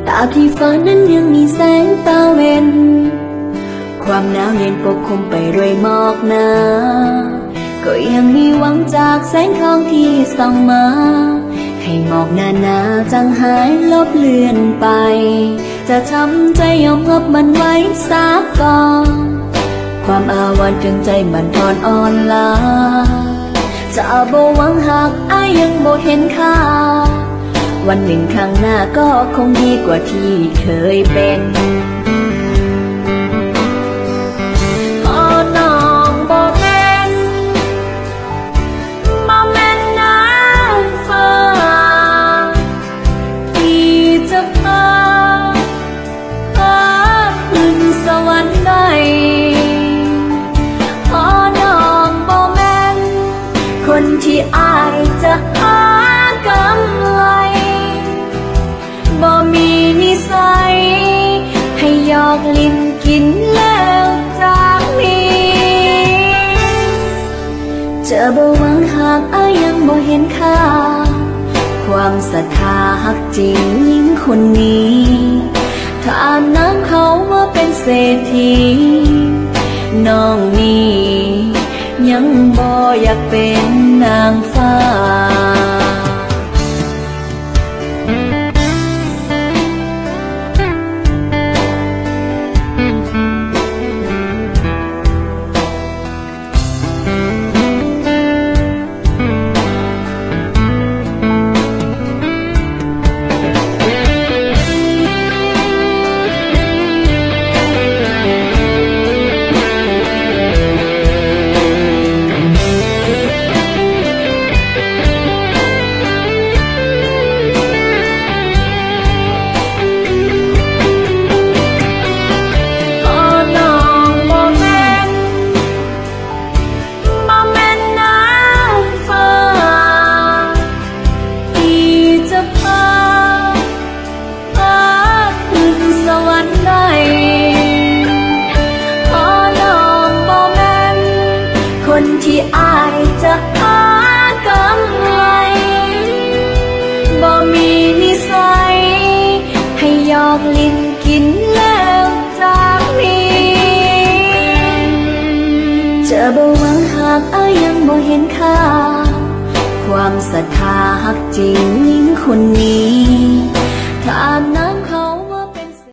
ຕາບທີ່ຟ້ານັ້ນຍັງມີແສງຕາເວັນ ຄວາມໜາວເຢັນປົກຄຸມໄປດ້ວຍໝອກໜາ ກໍຍັງມີຫວັງຈາກແສງທອງທີ່ສ່ອງມາ ໃຫ້ໝອກໜາໆຈາງຫາຍລົບເລືອນໄປ ຈະທຳໃຈຍອມຮັບມັນໄວ້ສາກ່ອນ ຄວາມອາວອນເຖິງໃຈບັນທອນອ່ອນລາ ຈະບໍ່ຫວັງຫາກອ້າຍຍັງບໍ່ເຫັນຄ່າ ວັນໜຶ່ງຂ້າງໜ້າກໍຄົງດີກວ່າທີ່ເຄີຍເປັນ ເພາະນ້ອງບໍ່ແມ່ນ ບໍ່ແມ່ນນາງຟ້າ ທີ່ຈະພາ ພາຂຶ້ນສະຫວັນໄດ້ ເພາະນ້ອງບໍ່ແມ່ນຄົນທີ່ອ້າຍຈະຫາກຳໄລ ບໍ່ມີນິໄສໃຫ້ຢອກຫຼິ້ນກິນແລ້ວຈາກນີ້ ຈະບໍ່ຫວັງຫາກອ້າຍຍັງບໍ່ເຫັນຄ່າ ຄວາມສັດທາຮັກຈິງຍິງຄົນນີ້ ຖ້ານາງເຂົາມາເປັນເສດຖີ ນ້ອງນີ້ຍັງບໍ່ຢາກເປັນນາງຟ້າ.ຈະບໍ່ຫວັງຫາກອ້າຍຍັງບໍ່ເຫັນຄ່າ ຄວາມສັດທາຮັກຈິງຍິງຄົນນີ້